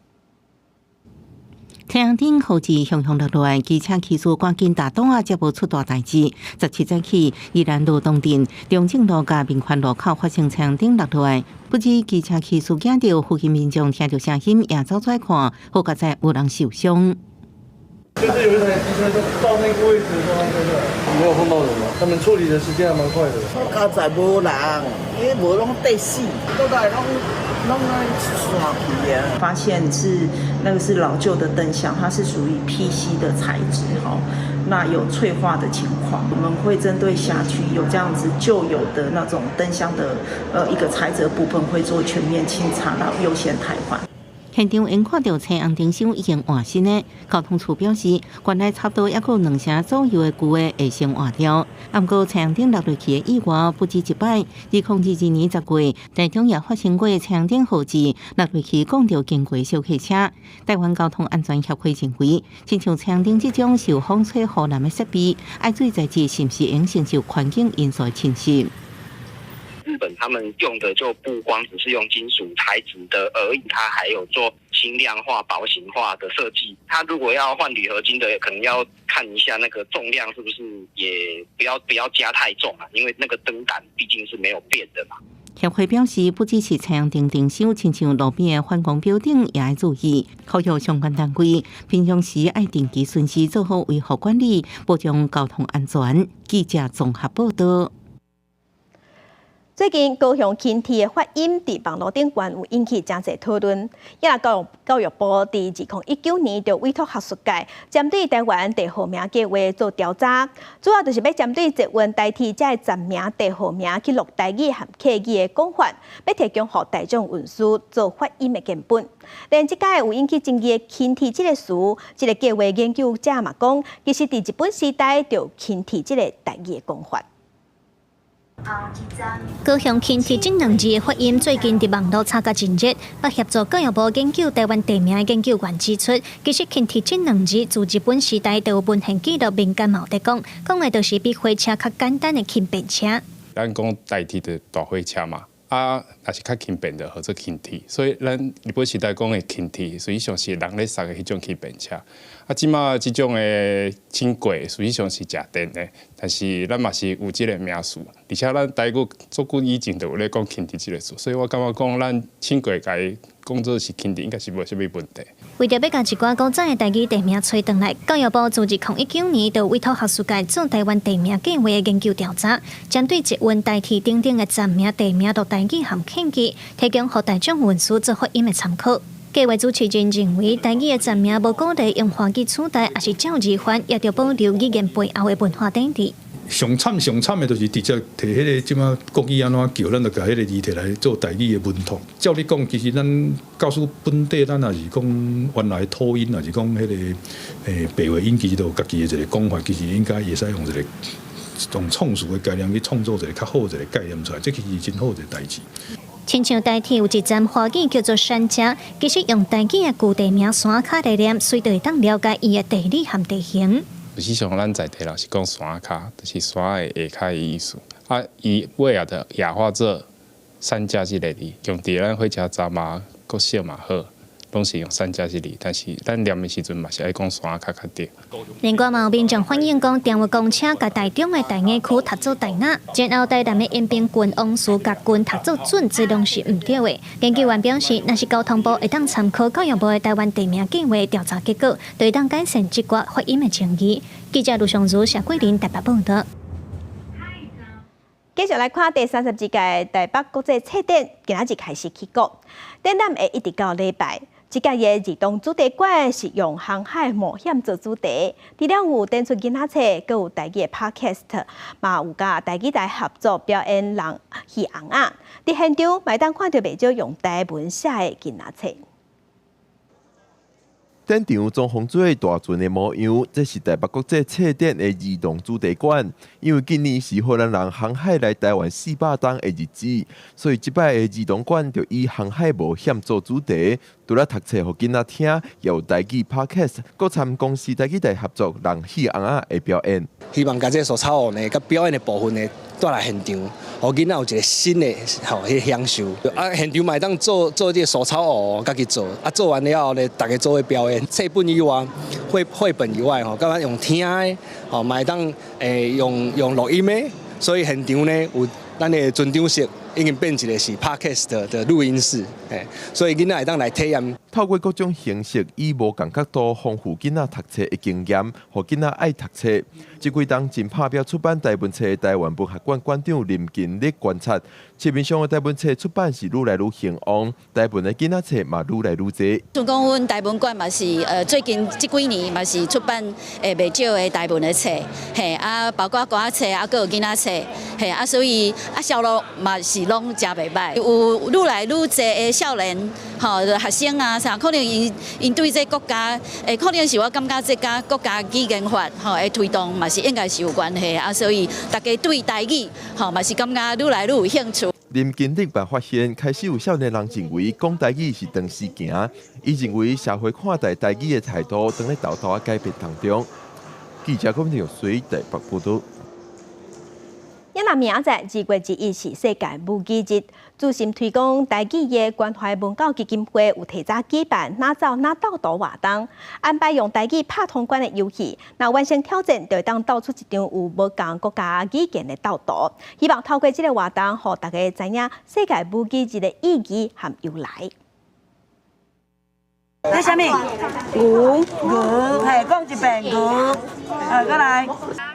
青紅燈號誌雄雄落來，機車騎士趕緊踏擋仔，才無出大代誌。17早起，宜蘭羅東鎮中正路佮民權路口發生青紅燈落來，不止機車騎士驚著，附近民眾聽著聲音也走出來看，好佳哉無人受傷。就是有一台機車到那個位置的時候，沒有碰到人嘛？他們處理的時間還蠻快的。好佳哉無人，因為無攏綴死，倒來攏攏愛散去啊。發現是那個是老舊的燈箱，它是屬於 PC 的材質哈，那有脆化的情況，我們會針對轄區有這樣子舊有的那種燈箱的一個材質部分，會做全面清查，然後優先汰換。現場因看著青紅燈箱已經換新的，交通處表示，原來差不多猶閣有兩成左右的舊的會先換掉。毋過青紅燈落落去的意外不止一擺，2022年10月，台中也發生過青紅燈號誌落落去摃著經過小客車。台灣交通安全協會認為，親像青紅燈這種受風吹雨淋的設備，愛注意材質是毋是會承受環境因素的侵蝕。日本他們用的就不光只是用金屬材質的而已，它還有做輕量化、薄型化的設計。它如果要換鋁合金的，可能要看一下那個重量是不是也不要加太重啊，因為那個燈膽畢竟是沒有變的嘛。協會表示，不只是青紅燈燈箱，親像路邊的反光標頂也愛注意，呼籲相關單位平常時愛定期巡視，做好維護管理，保障交通安全。記者綜合報導。最近高雄輕鐵的發音佇網路頂懸有引起誠濟討論。也教育部佇2019年就委託學術界針對台灣地號名計畫做調查，主要就是欲針對捷運台鐵這个站名地號名去錄台語和客語的講法，欲提供予大眾運輸做發音的根本。連這擺有引起爭議的輕鐵這个詞，這个計畫研究者嘛講，其實佇日本時代就有輕鐵這个台語的講法。高雄輕鐵這兩字的發音最近佇網路炒甲真熱，捌協助教育部研究台灣地名的研究員指出，其實輕鐵這兩字自日本時代就有文獻記錄，民間嘛有佇講，講的就是比火車較簡單的輕便車。咱講台鐵的大火車嘛，啊，若是較輕便的，號做輕鐵，所以咱日本時代講的輕鐵，實際上是人咧捒的彼種輕便車。啊，這馬這種的輕軌實際上是食電的，但是咱嘛是有這个名詞，而且咱台語足久以前就有咧講輕鐵這个詞，所以我感覺講咱輕軌共伊講做是輕鐵，應該是無啥物問題。為著欲共一寡古早的台語地名揣轉來，教育部自2019年就委託學術界做台灣地名計劃的研究調查，針對捷運、台鐵等等的站名、地名都台語含建議，提供予大眾運輸做發音的參考。計劃主持人認為，台語的站名無鼓勵用華語取代，抑是照字翻，也著保留語言背後的文化底蘊。上慘上慘的，就是直接提彼個這馬國語按怎叫，咱就共彼個字提來做台語的文託。照理講，其實咱教師本底，咱也是講原來土音，抑是講彼個白話音，其實都有家己的一個講法，其實應該會使用一個用創詞的概念去創造一個較好一個概念出來，這其實真好一個代誌。親像台鐵有一站華語叫做山腳，其實用台語的舊地名山跤來念，隨就會當了解伊的地理和地形。實際上，咱在地人是講山跤，就是山的下跤的意思。啊，伊尾仔就雅化做山腳這个字，用佇咱火車站嘛、國小嘛好，攏是用山腳這个字。但是咱念的時陣嘛是愛講山跤較對。另外嘛有民眾反映講，電話公車共台中的大雅區讀做大雅，然後台南的延平郡王祠共郡讀做準，這攏是毋對的。研究員表示，若是交通部會當參考教育部的台灣地名計劃調查結果，就會當改善這寡發音的爭議。記者盧尚如、謝桂林台北報導。繼續來看第32屆台北國際冊展，今仔日開始起鼓，展覽會一直到禮拜。這屆的兒童主題館是用航海冒險做主題，除了有展出囡仔冊，閣有台語的 Podcast，嘛有佮台語台合作表演人戲尪仔。佇現場嘛會當看著袂少用台文寫的囡仔冊。展場裝潢做大船的模樣，這是台北國際冊展的兒童主題館。因為今年是荷蘭人航海來台灣400冬的日子，所以這擺的兒童館就以航海冒險做主題。除了讀冊予囡仔聽，也有台語 Podcast，閣參公視台語台合作人戲尪仔的表演。希望共這个手抄偶呢，佮表演的部分呢，帶來現場，予囡仔有一個新的吼彼个享受。啊，現場嘛會當做做這个手抄偶，家己做。啊，做完了後呢，逐家做伙表演。冊本以外，繪本以外吼，閣用聽的，吼嘛會當用錄音的。所以現場呢有咱的船長室已經變一個是 Podcast 的錄音室，所以囡仔會當來體驗。透過各種形式，以無仝角度豐富囡仔讀冊的經驗，予囡仔愛讀冊。這幾冬真拍拚出版台文冊的台灣文學館館長林金力觀察，市面上的台文冊出版是愈來愈興旺，台文的囡仔冊嘛愈來愈濟。像講阮台文館嘛是，最近這幾年嘛是出版袂少的台文的冊，嘿啊，包括歌仔冊啊，閣有囡仔冊，嘿啊，所以啊銷路嘛是攏誠袂䆀，有愈來愈濟的少年吼學生啊啥，可能𪜶𪜶對這個國家，可能是我感覺這佮國家語言法吼的推動嘛是應該是有關係啊，所以大家對台語吼嘛是感覺愈來愈有興趣。林金力嘛發現，開始有少年人認為講台語是長時行，伊認為社會看待台語的態度，正咧沓沓仔改變當中。記者郭明水台北報導。仔明仔載2月21是世界母語日，熱心推廣台語的關懷文教基金會有提早舉辦哪走哪鬥圖活動，安排用台語拍通關的遊戲，若完成挑戰，就會當鬥出一張有無仝國家語言的鬥圖。希望透過這个活動，予大家知影世界母語日的意義和由來。這啥物？牛牛，嘿，講一遍牛，啊，閣來。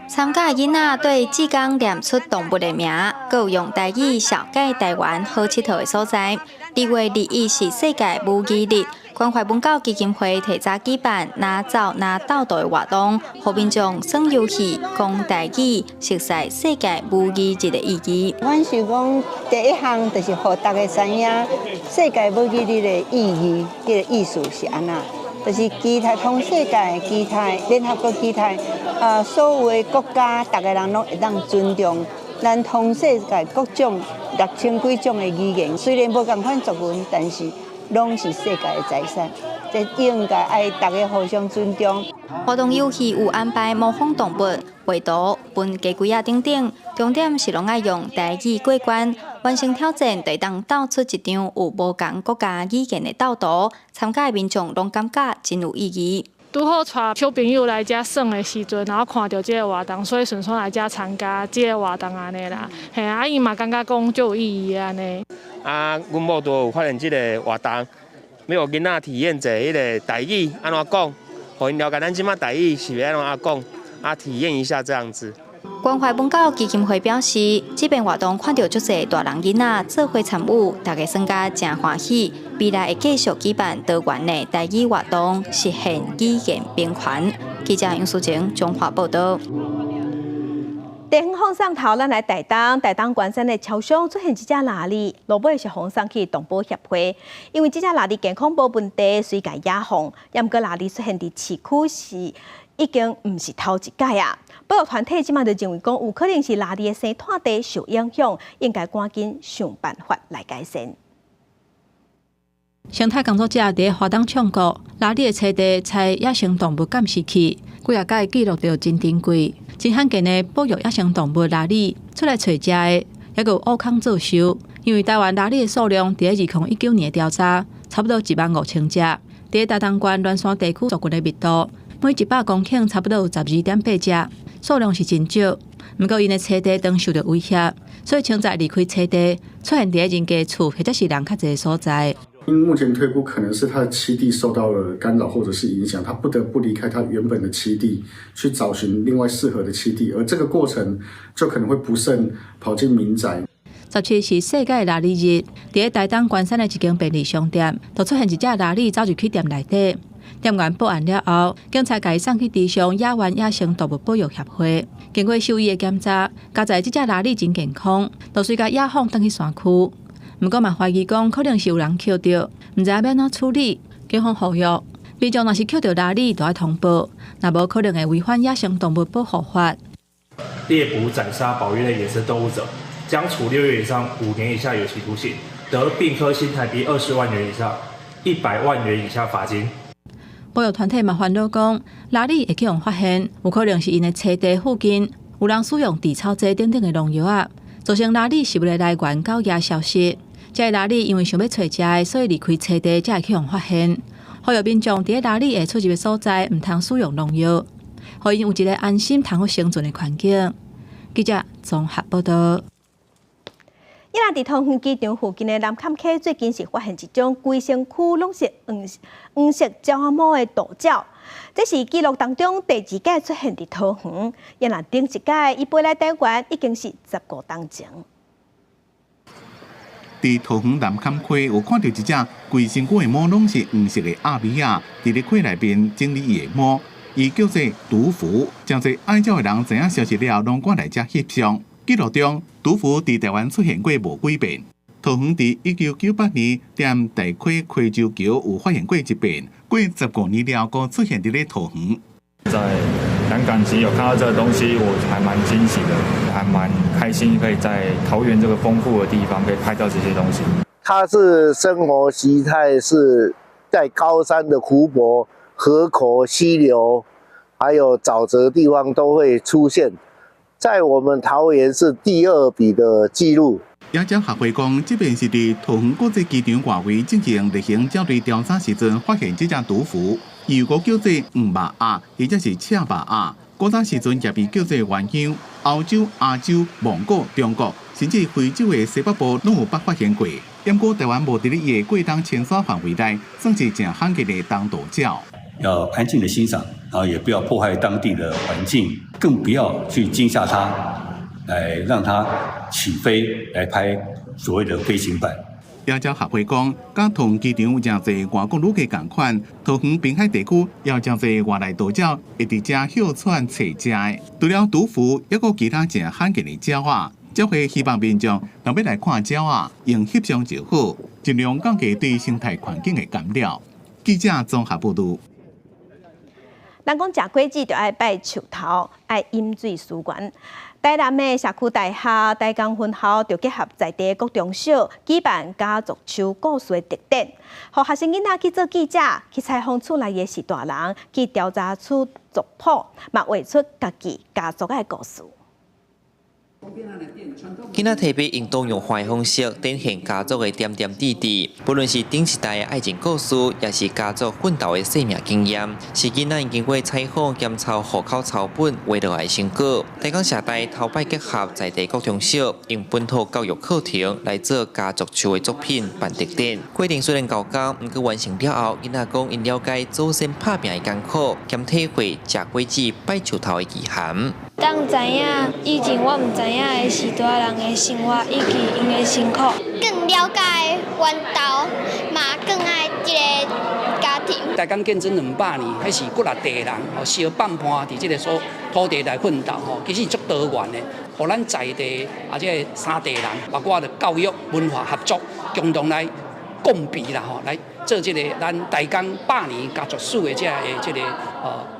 參加的囡仔對志工念出動物的名，閣有用台語紹介台灣好𨑨迌的所在。2月21是世界母語日，關懷文教基金會提早舉辦哪走哪鬥圖的活動，予民眾耍遊戲、講台語，熟悉世界母語日的意義。阮想講，第一項就是予大家知影世界母語日的意義，這个意思是按怎，就是期待通世界，期待聯合國期待，所有的國家，逐个人攏會當尊重咱通世界各種6000幾種的語言，雖然無仝款族群，但是攏是世界的財產，這應該愛逐家互相尊重。活動遊戲有安排模仿動物、畫圖、分雞胿仔等等，重點是攏愛用台語過關，完成挑戰，就會當鬥出一張有無仝國家語言的鬥圖。參加的民眾攏感覺真有意義。拄好帶小朋友來遮耍的時陣，然後看著這个活動，所以順紲來遮參加這个活動按呢啦。嘿啊，𪜶嘛感覺講足有意義按呢。啊，阮某都有發現這个活動，欲予囡仔體驗者彼个台語按怎講，予𪜶了解咱這馬台語是欲按怎講，啊，體驗一下這樣子。關懷文教基金會表示，這遍活動看著足濟大人囡仔做伙參與，大家算甲誠歡喜。未來會繼續舉辦多元的台語活動，實現語言平權。記者楊淑晴彰化報導。地方放送頭，咱來台東，台東關山的超商出現一隻鯪鯉，落尾是予送去動保協會，因為這隻鯪鯉健康無問題，所以共野放。毋過鯪鯉出現佇市區是已經毋是頭一擺啊。保育團體這馬就認為講，有可能是鯪鯉的生態地受影響，應該趕緊想辦法來改善。生態工作者佇花東唱歌，鯪鯉的棲地採野生動物監視器，幾仔擺記錄著真珍貴、真罕見的保育野生動物鯪鯉出來揣食的，猶閣有烏空做岫。因為台灣鯪鯉的數量佇2019年的調查，差不多15,000隻。佇台東縣鸞山地區族群的密度，每100公頃差不多有12.8隻，數量是真少。毋過𪜶的棲地當受著威脅，所以穿在離開棲地，出現佇人家厝或者是人較濟的所在。目前推估可能是它的棲地受到了干擾或者是影響，它不得不離開它原本的棲地，去找尋另外適合的棲地，而這個過程就可能會不慎跑進民宅。 17是世界鯪鯉日，佇台東關山的一間便利商店，就出現一隻鯪鯉走入去店內底。店員報案了後，警察共伊送去池上野原野生動物保育協會。經過獸醫的檢查，交代這隻鯪鯉真健康，就隨共野放轉去山區。毋過嘛懷疑講，可能是有人抾著，毋知影欲按怎處理。警方呼籲民眾若是抾著鯪鯉，就愛通報，若無可能會違反野生動物保護法。獵捕、宰殺保育類野生動物者，將處6月以上5年以下有期徒刑，得併科新台幣20萬元以上100萬元以下罰金。保育團體嘛煩惱講，鯪鯉會去予發現，有可能是𪜶的棲地附近有人使用除草劑等等的農藥仔，造成鯪鯉食物的來源狗牙消失。這个鯪鯉因為想欲揣食的，所以離開棲地才會去予發現。呼籲民眾佇鯪鯉會出入的所在，毋通使用農藥，予𪜶有一个安心通好生存的環境。記者綜合報導。伊若佇桃園機場附近的南崁溪，最近是發現一種規身軀攏是黃黃色鳥仔毛的渡鳥，這是紀錄當中第二擺出現佇桃園。伊若頂一擺伊飛來台灣，已經是15冬前。佇桃園南崁溪有看著一隻規身軀的毛攏是黃色的鴨米仔，佇咧溪內面整理伊的毛，伊叫做毒蝠。誠濟愛鳥的人知影消息了後，攏趕來遮翕相。紀錄中，毒蝠佇台灣出現過無幾遍。桃園佇1998年踮大溪溪州橋有發現過一遍，過15年了，閣出現佇咧桃園。在南港其實有看到這個東西，我還蠻驚喜的，還蠻開心，可以在桃園這個豐富的地方可以拍到這些東西。它是生活習態是在高山的湖泊、河口、溪流，還有沼澤地方都會出現。在我們桃園是第二筆的記錄。野鳥學會講，這遍是佇桃園國際機場外圍進行例行鳥類調查時陣，發現這隻毒蝠，又閣叫做黃肉鴨，或者是赤肉鴨。古早時陣也被叫做鸳鶯。歐洲、亞洲、蒙古、中國，甚至非洲的西北部攏有捌發現過。毋過台灣無佇咧伊的過冬遷徙範圍內，算是誠罕見的冬渡鳥。要安靜的欣賞，然後也不要破壞當地的環境，更不要去驚嚇它，來讓它起飛來拍所謂的飛行板。野鳥學會講，佮桃園機場有誠濟外國旅客仝款，桃園濱海地區也有誠濟外來渡鳥會佇遮歇喘揣食的。除了毒蝠，猶閣其他誠罕見的鳥仔，鳥會希望民眾若欲來看鳥仔，用翕相就好，盡量降低對生態環境的干擾。記者綜合報導。人講食果子就愛拜樹頭，愛飲水思源。台南的社區大學台江分校就結合在地國中小舉辦家族樹故事的特展，予學生囡仔去做記者，去採訪厝內的序大人，去調查出族譜，嘛畫出家己家族的故事。囡仔提筆用多樣化的方式展現家族的點點滴滴，不論是頂一代的愛情故事，抑是家族奮鬥的生命經驗，是囡仔𪜶經過採訪檢查戶口抄本畫落來的成果。台江社大頭擺結合在地國中小，用本土教育課程來做家族樹的作品辦特展。過程雖然猴工，毋過完成了後，囡仔講𪜶了解祖先拍拚的艱苦，兼體會食果子拜樹頭的意涵。當知影以前我毋知影的時代人的生活以及𪜶的辛苦，更了解阮兜，嘛更愛這个家庭。台江建鎮200年，彼是幾若代人吼相反伴佇這个所土地來奮鬥吼，其實足多元的，予咱在地啊這个三地人，包括著教育、文化合作，共同來共備啦吼，來做這个咱台江百年家族史的這个這个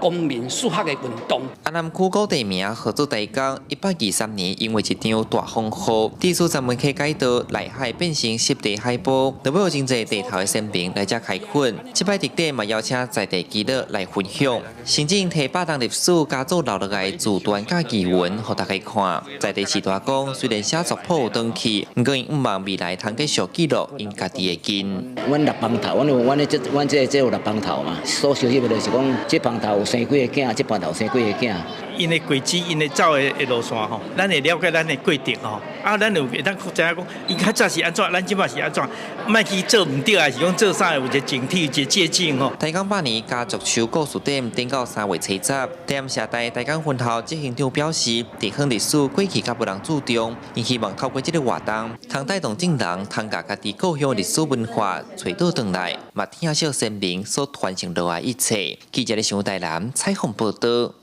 公民史學的運動。阿南區古地名號做台江，123年因為一場大風雨，地處三門溪改道，內海變成濕地海埔，就欲有真濟地頭的先民來遮開墾。這擺特展嘛邀請在地耆老來分享，甚至提百年歷史家族留落來的字段佮記文，予大家看。在地時代講，雖然寫族譜有斷去，毋過𪜶向望未來通繼續記錄𪜶家己的根。阮六枋頭，阮有阮這阮這這有六枋頭嘛，所收集的就是講，這枋頭有生幾個囝，這枋頭有生幾個囝。𪜶的軌跡，𪜶的走的路線吼，咱會了解咱的過程吼。啊，咱有會當知影講，𪜶較早是按怎，咱這擺是按怎，莫去做毋對，還是講做啥有一個警惕，一個借鏡吼。台江百年家族樹故事展展到3月70，台南社大台江分校執行長表示，地方歷史過去較無人注重，𪜶希望透過這个活動，通帶動眾人，通共家己故鄉歷史文化揣倒轉來，嘛疼惜先民所傳承落來一切。記者咧上台南採訪報導。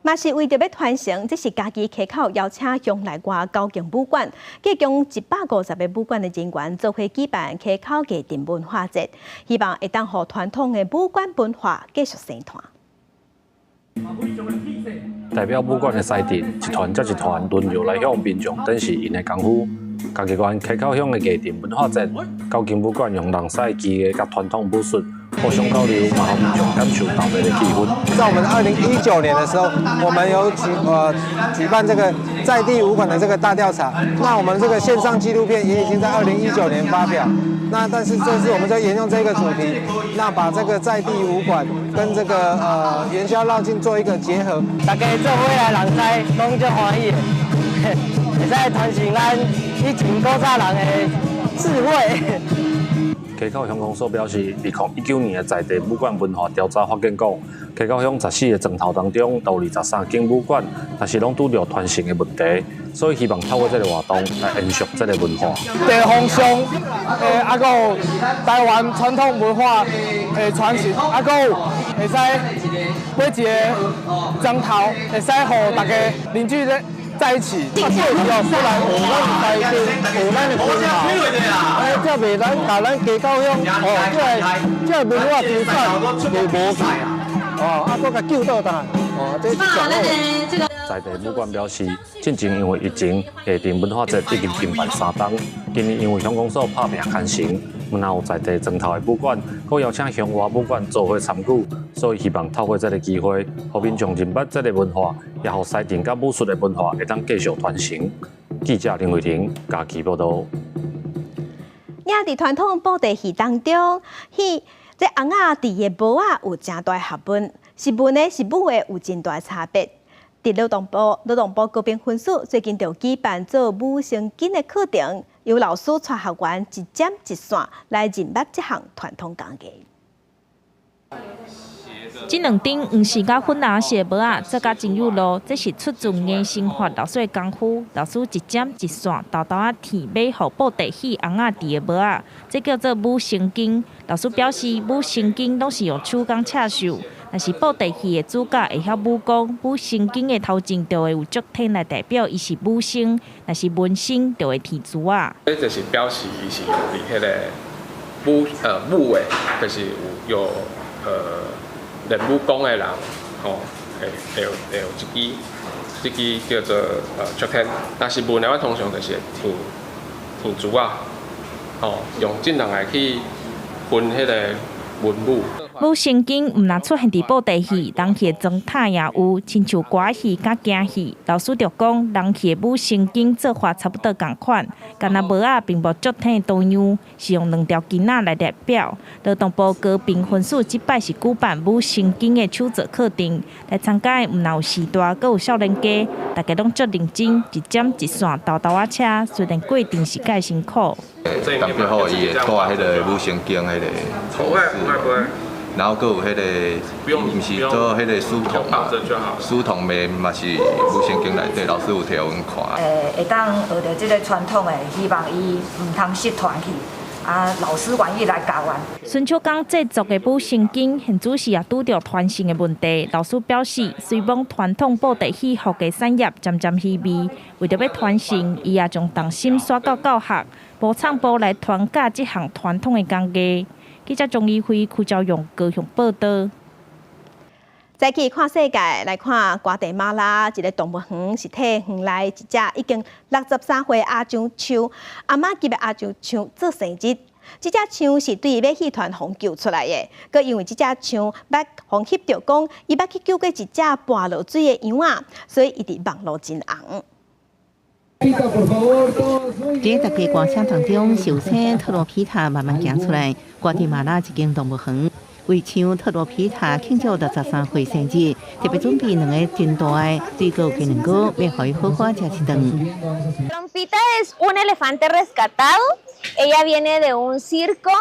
嘛是為著欲傳承，這是嘉義溪口邀請鄉內外九間武館，計共150個武館的人員做伙舉辦溪口藝陣文化節，希望會當予傳統的武館文化繼續生傳。代表武館的獅陣，一團接一團輪流來向民眾展示𪜶的功夫。嘉義縣溪口鄉的藝陣文化節，九間武館用龍獅技藝佮傳統武術互相交流，嘛予民眾感受鬥賣的氣氛。在我們2019年的時候，我們有舉辦這個在地武館的這個大調查。那我們這個線上紀錄片也已經在2019年發表。那但是這次我們就沿用這個主題，那把這個在地武館跟這個元宵繞境做一個結合。大家做伙來龍獅，攏足歡喜的，會使傳承咱以前古早人的智慧。溪口鄉公所表示，2019年的在地武館文化調查發現講，溪口鄉14個莊頭當中，都有23間武館，但是攏拄著傳承的問題，所以希望透過這个活動來延續這个文化。地方上，啊，閣有台灣傳統文化的傳承，啊，閣有會使每一个莊頭會使予大家凝聚在一起。啊，對哦，不然有咱台中，有咱的文化，哎，這袂咱共咱溪口鄉哦，這个文化資產袂無去，哦，啊，閣共救倒轉來，哦，這是上好。在地武館表示，進前因為疫情，藝陣文化節已經停辦三冬。今年因為鄉公所拍拚牽成，毋但有在地莊頭的武館，閣邀請鄉外武館做伙參與，所以希望透過這个機會，予民眾認捌這个文化，也予獅陣佮武術的文化會當繼續傳承。記者林慧婷嘉義報導。也佇傳統布袋戲當中，彼這尪仔戴的帽仔有誠大學問，是文的是武的有真大差別。佇勞動部，勞動部高屏分署最近就舉辦做武生巾的課程，由老師帶學員一針一線來認捌這項傳統工藝。這兩頂黃色佮粉藍色帽仔做甲真有路，這是出自硬生發老師的功夫。老師一針一線，沓沓仔鐵買予布袋戲尪仔戴的帽仔，這叫做武生巾。老師表示，武生巾攏是用手工刺繡，若是布袋戲的主角會曉武功，武生巾的頭前就會有竹天來代表伊是武生，若是文生就會提珠仔。這就是表示伊是佇彼个武的，就是有練武功的人，吼，會有這支叫做竹天。若是文的，我通常就是會添珠仔，吼，用這兩个去分彼个文武。舞神經毋若出現佇布袋戲，人戲的裝塔也有，親像歌仔戲佮京戲。老師就講，人戲的舞神經做法差不多仝款，干焦帽仔並無足體多樣，是用兩條巾仔來代表。勞動部高屏分署這擺是舉辦舞神經的手作課程，來參加的毋若有序大，閣有少年家，大家攏足認真，一針一線沓沓仔車，雖然過程是較辛苦。感覺好，伊會帶彼个舞神經彼个圖示，然後閣有彼个，毋是做彼个書童嘛，書童的嘛是舞神經內底，老師有提予阮看。會當學著這个傳統的，希望伊毋通失傳去。啊，老師願意來教阮。孫手工製作的舞神經，現主時也拄著傳承的問題。老師表示，雖罔傳統布袋戲服的產業漸漸稀微，為著欲傳承，伊也將重心徙到教學，無藏步來傳教這項傳統的工藝。記者鍾怡輝、柯昭勇高雄報導。再去看世界，來看瓜地馬拉一个動物園是替園內一隻已經63歲亞洲象阿媽級的亞洲象做生日。這隻象是對馬戲團予救出來的，閣因為這隻象捌予翕著講，伊捌去救過一隻跋落水的羊仔，所以伊佇網路真紅。佇大家歌聲當中，首先特羅皮塔慢慢行出來，瓜地馬拉一間動物園。為象特羅皮塔慶祝63歲生日，特別準備兩个真大的水果雞卵糕，欲予伊好好食一頓。 Trompita es un elefante rescatado. Ella viene de un circo.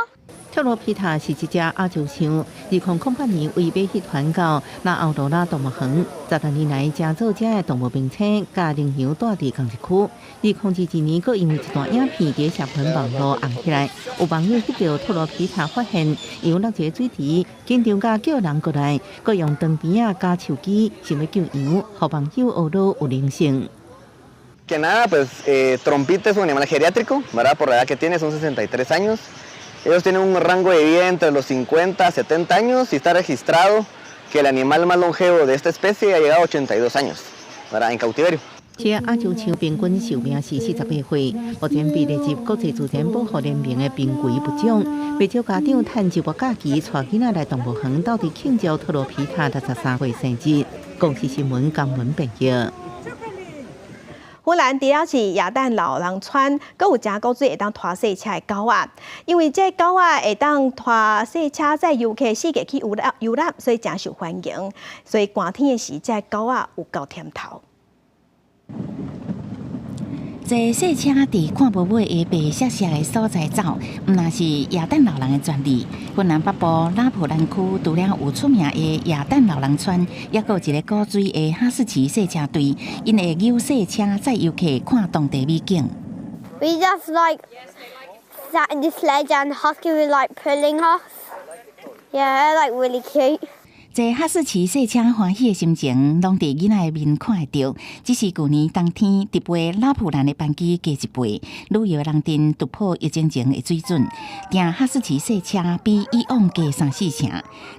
特羅皮塔是一隻亞洲象，2008年為馬戲團到拉奧羅拉動物園，16年來成做遮的動物明星，佮羚羊蹛佇仝一區。2022年，閣因為一段影片佇社群網路紅起來，有網友翕著特羅皮塔發現羊落一个水池，緊張佮叫人過來，閣用長鞭仔佮樹枝想欲救羊，予網友學囉有靈性。 Que nada, pues Trompita es un animal geriátrico, ¿verdad? Por la edad que tiene, son 63 años. Ellos tienen un rango de vida entre los 50 a 70 años y está registrado que el animal más longevo de esta especie ha llegado a 82 años, ¿verdad? En cautiverio. 這亞洲象平均壽命是48歲，目前被列入國際自然保護聯盟的瀕危物種。不少家長趁周末假期帶囡仔來動物園，鬥陣慶祝特羅皮塔63歲生日。公視新聞江文編譯。芬蘭除了是耶誕老人村，閣有誠古錐會當拖細車的狗仔。因為這狗仔會當拖細車載遊客四界去遊覽遊覽，所以誠受歡迎。所以寒天的時，這狗仔有夠忝頭。坐細車佇看無尾的白雪雪的所在走，毋但是耶誕老人的專利。芬蘭北部拉普蘭區除了有出名的耶誕老人村，猶閣有一个古錐的哈士奇細車隊，𪜶會扭細車載遊客看當地美景。 We just like sat in the sledge and husky was like pulling us. Yeah, like really cute. 坐哈士奇細車歡喜的心情，攏佇囡仔的面看會著。只是舊年冬天，直飛拉普蘭的班機加一倍，旅遊人陣突破疫情前的水準。訂哈士奇細車比以往加三四成。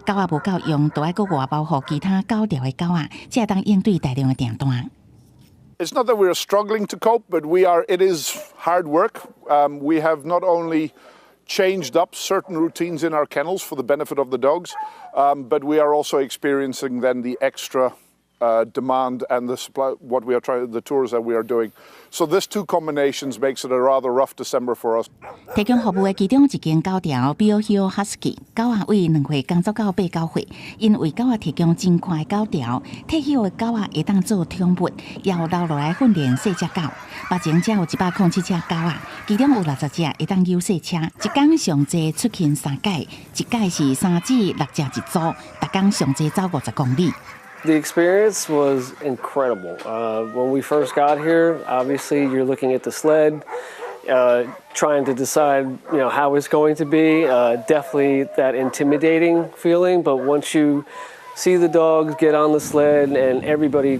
狗仔無夠用，就愛閣外包予其他狗寮的狗仔，才會當應對大量的訂單。 It's not that we are struggling to cope, but we are. It is hard work. We have not only changed up certain routines in our kennels for the benefit of the dogs, but we are also experiencing then the extra demand and the supply, what we are trying, the tours that we are doing. So this two combinations makes it a rather rough December for us. 提供服務的其中一間狗寮 Bill Hill Husky 狗仔對2歲工作到8、9歲，𪜶為狗仔提供真寬的狗寮，退休的狗仔會當做寵物，也有留落來訓練細隻狗。目前才有107隻狗仔，其中有60隻會當扭細車，一工上濟出勤三擺，一擺是3至6隻一組，逐工上濟走50公里。 The experience was incredible. When we first got here, obviously you're looking at the sled, trying to decide how it's going to be. Definitely that intimidating feeling, but once you see the dogs get on the sled and everybody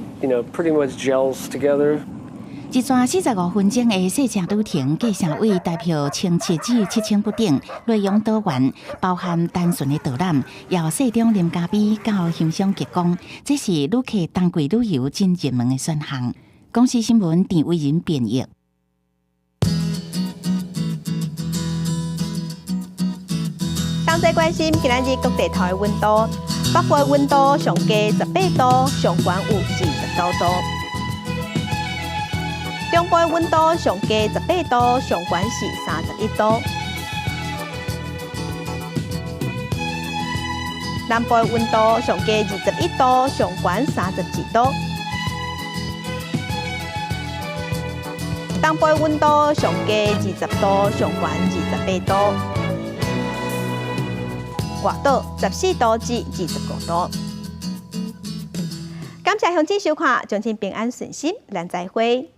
pretty much gels together. 一逝45分鐘的細車旅程，計程對台票1700至7000不等，內容多元，包含單純的導覽，也有細中啉咖啡到欣賞極光，這是旅客冬季旅遊真熱門的選項。公視新聞鄭偉仁編譯。冬詳細關心今仔日各地頭的溫度，北部的溫度上低18度，上懸有29度；中部的溫度上低18度，上懸是31度；南部的溫度上低21度，上懸32度；東部的溫度上低20度，上懸28度。外島14度至25度。感謝鄉親收看，祝恁平安順心，咱再會。